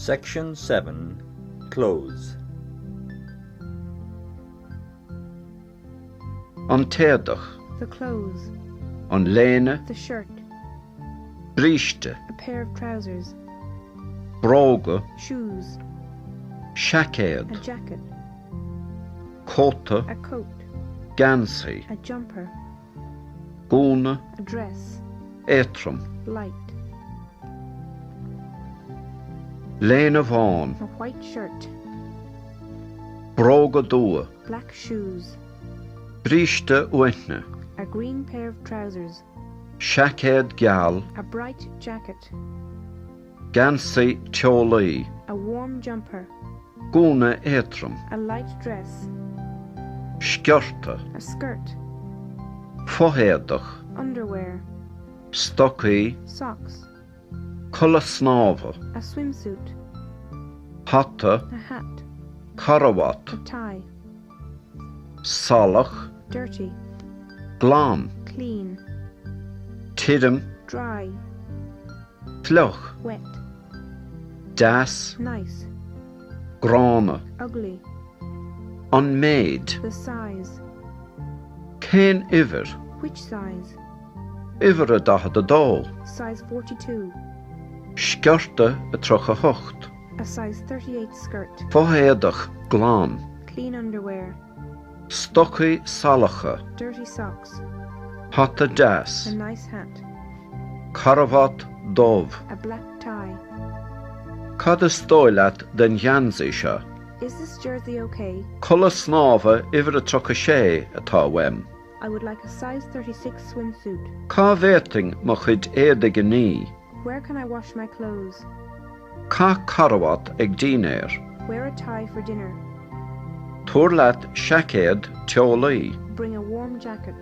Section 7 Clothes. An t-éadach. The clothes. An léine. The shirt. Bríste. A pair of trousers. Bróga. Shoes. Seaicéad. A jacket. Cóta. A coat. Geansaí. A jumper. Gúna. A dress. Éadrom. Light. Léine bhán. A white shirt. Bróga dubha. Black shoes. Bríste uaithne. A green pair of trousers. Seaicéad geal. A bright jacket. Geansaí teolaí. A warm jumper. Gúna éadrom. A light dress. Sciorta. A skirt. Fo-éadach. Underwear. Stocaí. Socks. Culaith snámha. A swimsuit. Hata. A hat. Carbhat. A tie. Salach. Dirty. Glan. Clean. Tirim. Dry. Fliuch. Wet. Deas. Nice. Gránna. Ugly. An méid. The size. Cén uimhir? Which size? Uimhir a 42. Size 42. Sciorta a 38. A size 38 skirt. Fo-éadach glan. Clean underwear. Stocaí salacha. Dirty socks. Hata deas. A nice hat. Carbhat dubh. A black tie. Cad is dóigh leat den gheansaí seo? Is this jersey okay? Culaith snámha uimhir a 36 atá uaim. I would like a size 36 swimsuit. Cá bhféadfainn mo chuid éadaigh a ní? Where can I wash my clothes? Caith carbhat ag dinnéar. Wear a tie for dinner. Tabhair leat seaicéad teolaí. Bring a warm jacket.